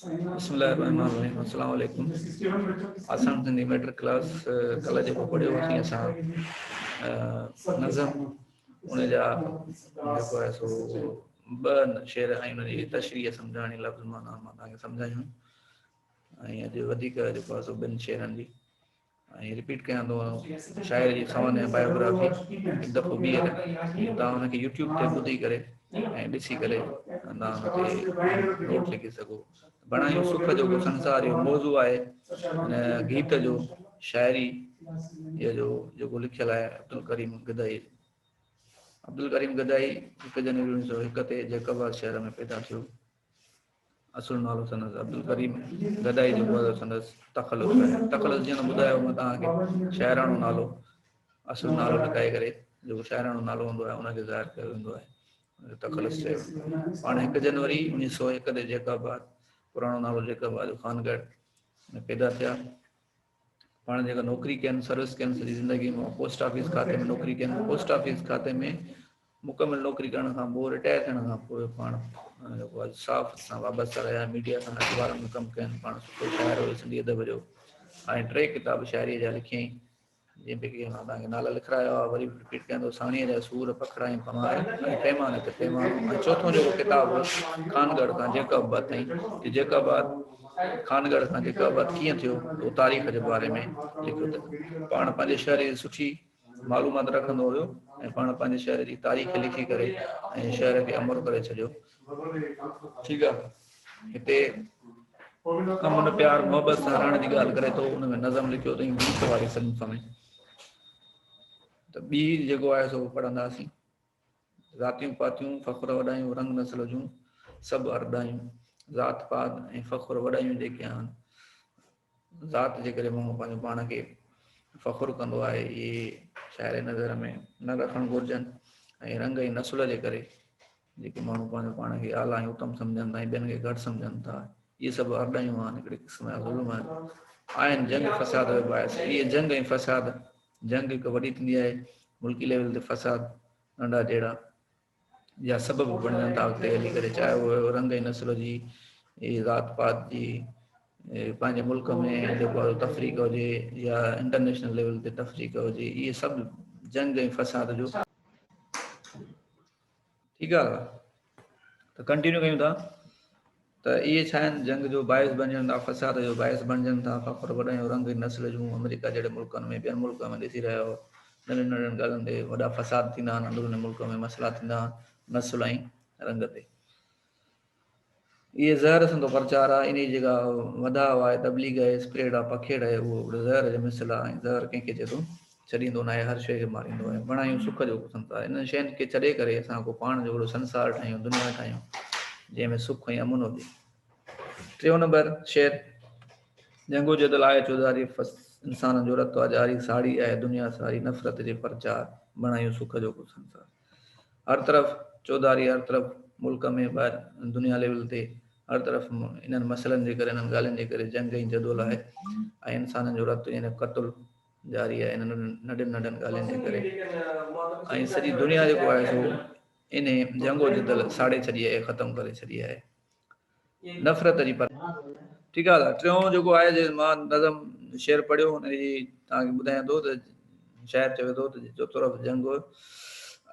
بسم الله الرحمن الرحيم السلام عليڪم آسان سنڌي ميٽر ڪلاس ڪلهه جيڪو پڙهيو هوسين اسان نظم ان جا جيڪو آهي سو ٻه شعر ۽ ان جي تشريح سمجهاڻي لفظ معنيٰ مان توهان کي سمجهايون ۽ اڄ وڌيڪ جيڪو آهي سو ٻن شعرن جي ۽ رپيٽ ڪيان ٿو شاعر جي سوانح بايوگرافي هڪ دفعو ٻيهر توهان ان کي يوٽيوب تي ٻڌي ڪري ۽ ڏسي ڪري توهان ان تي نوٽ لکي سگهو. بڻايون سک جو ڪو سنسار اهو موضوع آهي هن گيت جو شاعري جو جيڪو لکيل آهي عبدالڪريم گدائي عبدالڪريم گدائي هڪ جنوري اڻويهه سو هڪ تي جيڪب آباد شهر ۾ پيدا ٿيو. اصل نالو سندس عبدالڪريم گدائي جيڪو آهي سندس تخلص آهي. تخلص جيئن ٻڌايو مان توهان کي شاعراڻو نالو اصل نالو لڪائي ڪري جيڪو شاعراڻو نالو هوندو آهي ان کي ظاهر ڪيو ويندو آهي تخلص چيو پاڻ هڪ جنوري اڻويهه سو هڪ تي جيڪب آباد پراڻو نالو جيڪب آباد خانڳڙهه ۾ پيدا ٿيا. پاڻ جيڪا نوڪري ڪين سروس ڪين سڄي زندگي ۾ پوسٽ آفيس کاتي ۾ نوڪري ڪين پوسٽ آفيس کاتي ۾ مڪمل نوڪري ڪرڻ کان پوء رٽائر ٿيڻ کان پوء پاڻ جيڪو آهي صحافت سان وابسته رهيا ميڊيا سان اخبارن ۾ ڪم ڪين پاڻ سٺو شاعر هيو سنڌي ادب جو ۽ ٽي ڪتاب شاعري جا لکيائين جنهن پيڪي مان توهان کي نالا لکرايا هئا وري به رپيٽ ڪيان ٿو ساڻيهه جا سور پکڙا ۽ پنوار ۽ پيمانه تي پيمانو ۽ چوٿون جيڪو ڪتاب هو خانڳڙهه کان جيڪب آباد تائين جو جيڪب آباد خانڳڙهه کان جيڪب آباد ڪيئن ٿيو اهو تاريخ جي باري ۾ لکيو ته پاڻ پنهنجي شهر جي سٺي معلومات رکندو هيو ۽ پاڻ پنهنجي شهر جي تاريخ لکي ڪري ۽ شهر کي امر ڪري ڇڏيو ٺيڪ آ هتي امن پيار محبت سان رهڻ جي ڳالهه ڪري ٿو ان ۾ نظم لکيو اٿئي گيت واري صنف ۾ ته ٻي جيڪو آهي سو پڙهنداسين ذاتيون پاتيون فخر وڏايون رنگ نسل جون سڀ ارڏايون ذات پات ۽ فخر وڏايون جيڪي آهن ذات جي ڪري ماڻهو پنهنجو پاڻ کي فخر ڪندو آهي اهي شاعر نظر ۾ نه رکڻ گهرجن ۽ رنگ ۽ نسل جي ڪري جيڪي ماڻهو پنهنجو پاڻ کي اعليٰ ۽ اتم سمجهن ٿا ۽ ٻين کي گهٽ سمجهن ٿا، اهي سڀ ارڏايون آهن، هڪڙي قسم جا ظلم آهن. آهن جنگ فساد جو باعث. اهي جنگ ۽ فساد، جنگ هڪ وڏي ٿيندي آهي، ملڪي ليول تي فساد ننڍا جهيڙا جا سبب بڻجن ٿا اڳتي هلي ڪري چاهي اهو رنگ ۽ نسل جي، ذات پات جي، پنهنجي ملڪ ۾ جيڪو آهي تفريق هجي يا انٽرنيشنل ليول تي تفريق هجي، اهي سڀ جنگ ۽ فساد جو. ٺيڪ آ ته ڪنٽينيو ڪيون ٿا ته اهي ڇا آهن جنگ جو باعث بڻجن ٿا فساد جو باعث بڻجن ٿا فخر وڏايون رنگ نسل جون آمريڪا جهڙي ملڪن ۾ ٻين ملڪن ۾ ڏسي رهيا آهيو ننڍين ننڍين ڳالهين تي وڏا فساد ٿيندا آهن اندروني ملڪ ۾ مسئلا ٿيندا آهن نسل ۽ رنگ تي اهي زهر سندو پرچار آهي، انهيء جي جيڪا وڌاء آهي، تبليغ آهي، اسپريڊ آهي، پکيڙ آهي، اهو هڪڙو زهر جي مثل آهي ۽ زهر ڪنهن کي چئي ٿو ڇڏيندو ناهي، هر شيء کي ماريندو آهي. بڻايون سک جو ڪو سنسار. انهن شين کي ڇڏي ڪري اسان ڪو پاڻ جو هڪڙو سنسار ٺاهيون، دنيا ٺاهيون، جنهن ۾ سک ۽ امن هجي. ٽيون نمبر شعر، جنگ و جدل آهي چوڌاري، انسانن جو رت آ جاري، ساڙي آهي دنيا ساري، نفرت جي پرچار، بڻايون سک جو ڪو سنسار. هر طرف چوڌاري هر طرف ملڪ ۾ ٻاهر دنيا ليول تي هر طرف انهن مسئلن جي ڪري انهن ڳالهين جي ڪري جنگ ۽ جدول آهي ۽ انسانن جو رت يعني قتل جاري آهي انهن ننڍين ننڍين ڳالهين جي ڪري ۽ سڄي دنيا جيڪو آهي سو انهي جنگ و جدل ساڙي ڇڏي آهي ختم ڪري ڇڏي آهي نفرت جي پر ٺيڪ آ ٽيون جيڪو آهي جي مان نظم شعر پڙهيو ان جي توهان کي ٻڌايان ٿو ته شاعر چوي ٿو ته جو طرف جنگ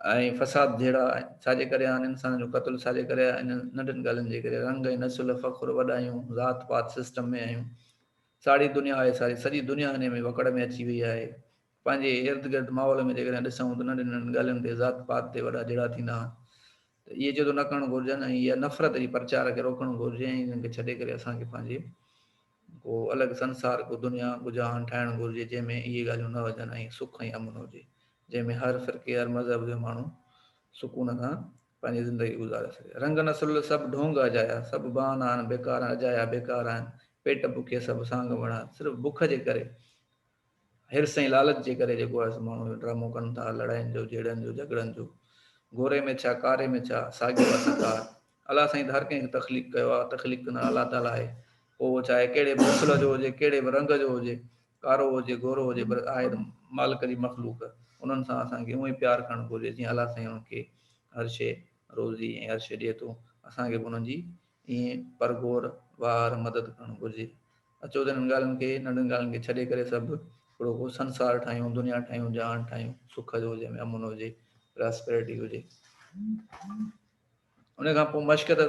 ۽ فساد جهڙا ڇا جي ڪري آهن انسان جو قتل ڇا جي ڪري آهي انهن ننڍين ڳالهين جي ڪري رنگ ۽ نسل فخر وڏا آهيون ذات پات سسٽم ۾ آهيون ساڙي دنيا آهي ساري سڄي دنيا انهي ۾ وڪڙ ۾ اچي وئي آهي پنهنجي ارد گرد ماحول ۾ جيڪڏهن ڏسون ته ننڍين ننڍين ڳالهين تي ذات پات تي وڏا جهيڙا ٿيندا آهن ته اهي جدو نه ڪرڻ گهرجن ۽ اها نفرت جي پرچار کي روڪڻ گهرجي ۽ انهن کي ڇڏي ڪري اسان کي پنهنجي ڪو الڳ سنسار ڪو دنيا ڪو جهان ٺاهڻ گهرجي جنهن ۾ اهي ڳالهيون نه هجن ۽ سک ۽ امن هجي جنهن ۾ هر فرقي هر مذهب جو ماڻهو سڪون سان پنهنجي زندگي گذاري سگهي رنگ نسل سڀ ڍونگ اجايا سڀ بهانا آهن بيڪار آهن اجايا بيڪار آهن پيٽ بکي سڀ سانگ وڻا صرف بک جي ڪري حرص ۽ لالچ جي ڪري جيڪو آهي سو ماڻهو اهو ڊرامو ڪن ٿا، لڙاين جو، جهيڙن جو، جهڳڙن جو. گوري ۾ ڇا، ڪاري ۾ ڇا، ساڳيو آهي سڪار. الله سائين ته هر ڪنهن کي تخليق ڪيو آهي، تخليق ڪندڙ الله تعاليٰ آهي. پوء اهو چاهي ڪهڙي به نسل جو هجي، ڪهڙي به رنگ جو هجي، ڪارو هجي، گورو هجي، پر آهي ته مالڪ جي مخلوق. انهن سان اسان کي اونئين پيار ڪرڻ گهرجي، جيئن الله سائين انهن کي هر شيء روزي ۽ هر شيء ڏئي ٿو، اسان کي به انهن جي ائين پرگهور واهر مدد ڪرڻ گهرجي. اچو ته انهن ڳالهين کي، ننڍين ڳالهين کي ڇڏي ڪري سڀ هڪڙو ڪو سنسار ٺاهيون، دنيا ٺاهيون، جهان ٺاهيون، سک جو جنهن ۾ امن هجي، پراسپيرٽي هجي. ان کان پوء مشق ته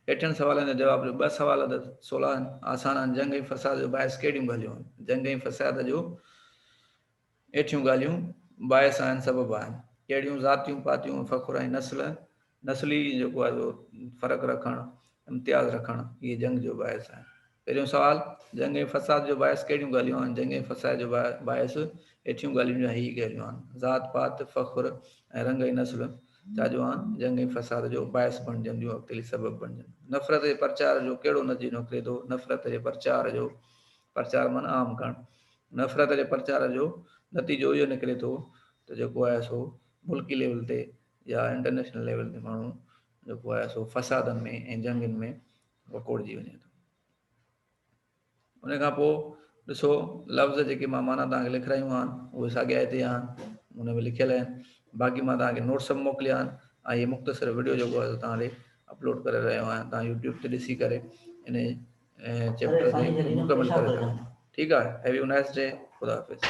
هيٺين سوالن جا جواب ڏيو. ٻه سوال ته سولا آهن، آسان آهن. جنگ ۽ فساد جو باعث ڪهڙيون ڳالهيون آهن؟ جنگ ۽ فساد جو هيٺيون ڳالهيون باعث آهن، سبب آهن. ڪهڙيون؟ ذاتيون، پاتيون، فخر ۽ نسل، نسلي جيڪو آهي سو فرق رکڻ، امتياز رکڻ، اهي جنگ جو باعث آهن. پهريون سوال، جنگ ۽ فساد جو باعث ڪهڙيون ڳالهيون آهن؟ جنگ ۽ فساد جو باعث هيٺيون ڳالهيون يا هي ڳالهيون آهن. ذات پات، فخر ۽ رنگ ۽ نسل ڇا جو آهن؟ جنگ ۽ فساد جو باعث بڻجن ٿيون، اڳتي هلي سبب بڻجن. نفرت جي پرچار جو ڪهڙو نتيجو نڪري ٿو؟ نفرت جي پرچار جو، پرچار معنيٰ عام ڪرڻ، نفرت جي پرچار جو نتيجو اهو نڪري ٿو ته جيڪو آهي سو ملڪي ليول تي يا انٽرنيشنل ليول تي ماڻهو جيڪو آهي سو فسادن ۾ ۽ جنگين ۾ وڪوڙجي وڃي ٿو. ان کان پوء ڏسو لفظ جيڪي مان معنيٰ توهان کي لکرايون آهن اهي ساڳيا هتي آهن، ان ۾ لکيل آهن. باقي مان توهان کي نوٽس به موڪليا آهن ۽ هي مختصر وڊيو جيڪو آهي سو توهان ڏي اپلوڊ ڪري رهيو آهيان. توهان يوٽيوب تي ڏسي ڪري ان چيپٽر کي مڪمل ڪري سگهو. ٺيڪ آهي، هيو اي نائس ڊي، خدا حافظ.